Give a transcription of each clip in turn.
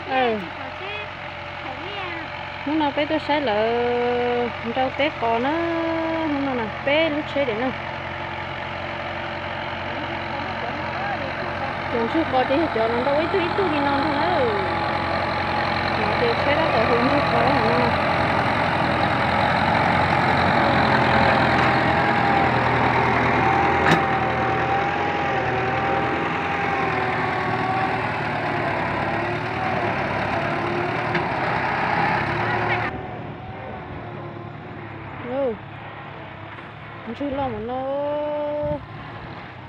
Hnub no peb tuaj saib lawv nrau teb qos na, hnub no na peb lub tsheb diam na. Cov ntsuag qos ces yog cov los nrau ib tug ib tug li no ntag na. Ces tsheb tab tom hu ntsuag qos no. Ntswg loj mus no,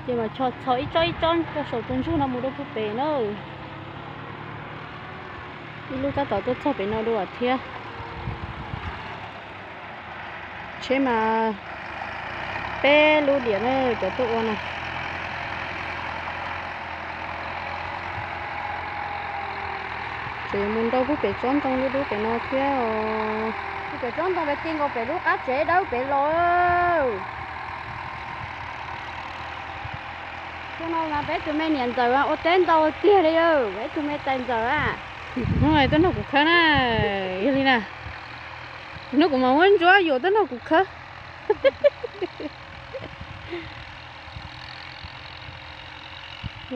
ces mas cho txhos ib tsob ib tsob rau saum tus ntswg no mus rau puag pem na. Ib lub tab tom tuaj txog pem no dua thiab. Tsheb mas peb lub diam na cov tuaj ua na. Tseem yuav mus nrau puag pem tsob ntoo dub dub pem no thiab os. Pem tsob ntoo pem ti nkaus pem lub qab tsev dawb pem los. Hnub no mas peb tus me niam ntxawm ua teb ntau tiag li, peb tus me tais ntxawm a. Hnub no tuaj nrog kuv khawb na, yog li na. Hnub kuv mam muab ntsuab yuam tuaj nrog kuv khawb.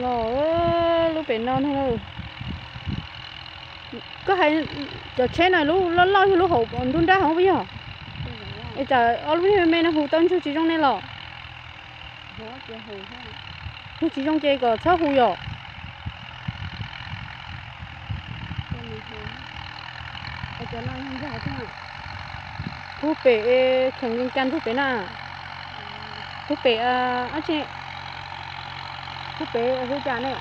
Los lub pem no no. Koj hais cov tsheb no lub loj loj yog lub hauv ntug nrab hauv puas yog? Es tsam ob lub me me no hu tau ntsuag tsis zoo nej los? Hu tsis zoo ces kom txhob hu yom. Puag pem, kheem nkees kas puag pem na. Puag pem, puag pem hu cas ne?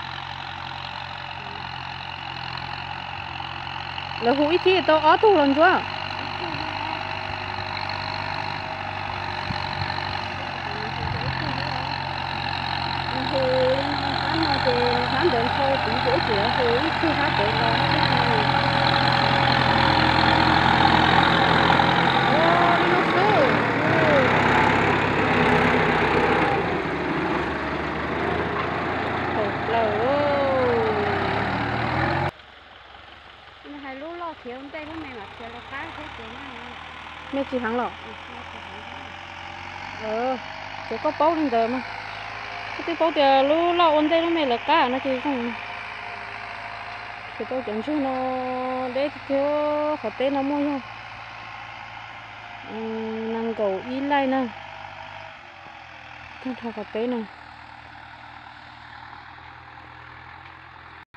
Lawv hu ib thib tau ob tug los ntsuab. Hu li no sab no ces sab ntawd nthau tid ces ib chim hu ib tug sab pem los. Li no xwb. Thaum plaws. Hais lub loj khiav ua ntej lub me mas khiav lawv qab thiab ces. Me tsis heev los? Ces koj paub li ntawd mas. Koj twb paub tias lub loj ua ntej lub me lawv qab no ces zoo. Tsis tau cov ntswg no deb tiag tiag. Qhov teb no muaj yog nees nkaum ib laij na. Tag nrho qhov teb no.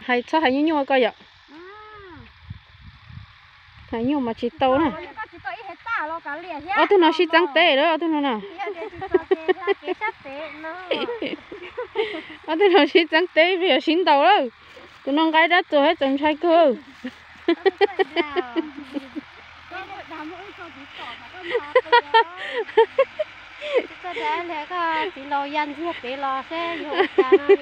Hais txhob hais nyuaj nyuaj koj yom. Hais nyuaj mas tsis tau na. Ob tug no sib txeeb teb lawm ob tug no na. Ob tug no sib txeeb teb yog sib ntaus lawm. Tus no nqa dab txuas thiab txaus ntshai kawg. Txiv laus ya ntxiag pem los seb yog ua cas no.